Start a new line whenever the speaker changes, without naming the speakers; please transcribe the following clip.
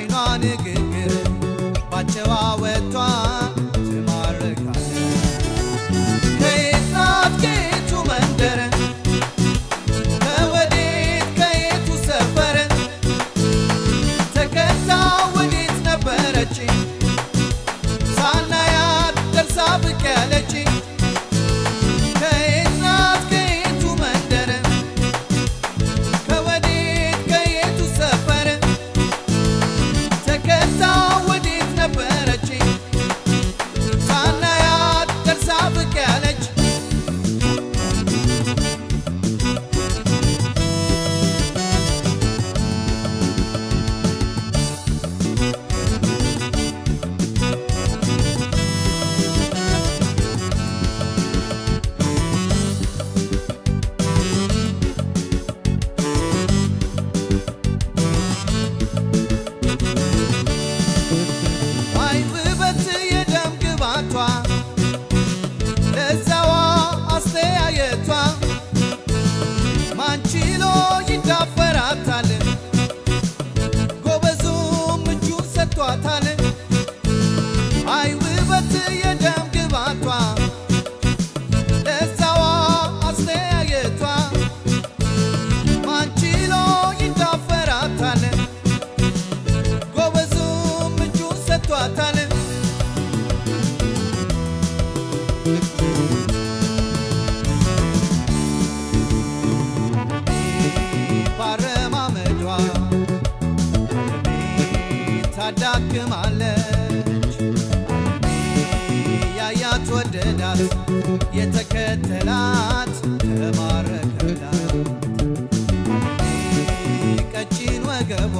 ባይኗ ንግግር ባጨዋወቷ ትማርካለች። ከየት ናት ከየቱ መንደር ከወዴት ከየቱ ሰፈር ተከታ ወዴት ነበረች ሳናያት ደርሳ ብቅ ያለች? ከየት ናት ከየቱ መንደር ከወዴት ከየቱ ሰፈር ተከታ ወዴት ነበረች ሳናያት ደርሳ ብቅ ያለች? አይ ውበት የደም ግባቷ ለዛዋ አስተያየቷ ማንችሎ ይዳፈራታል? ጎበዙም እጁን ሰጥቷታል። አይ ውበት የደም ግባቷ ለዛዋ አስተያየቷ ማንችሎ ይዳፈራታል? ጎበዙም እጁን ሰጥቷታል። ባረማመዷ ታዳክማለች፣ ያያት ወደዳት፣ የተከተላት ተማረከላት። ቀጭን ወገቧ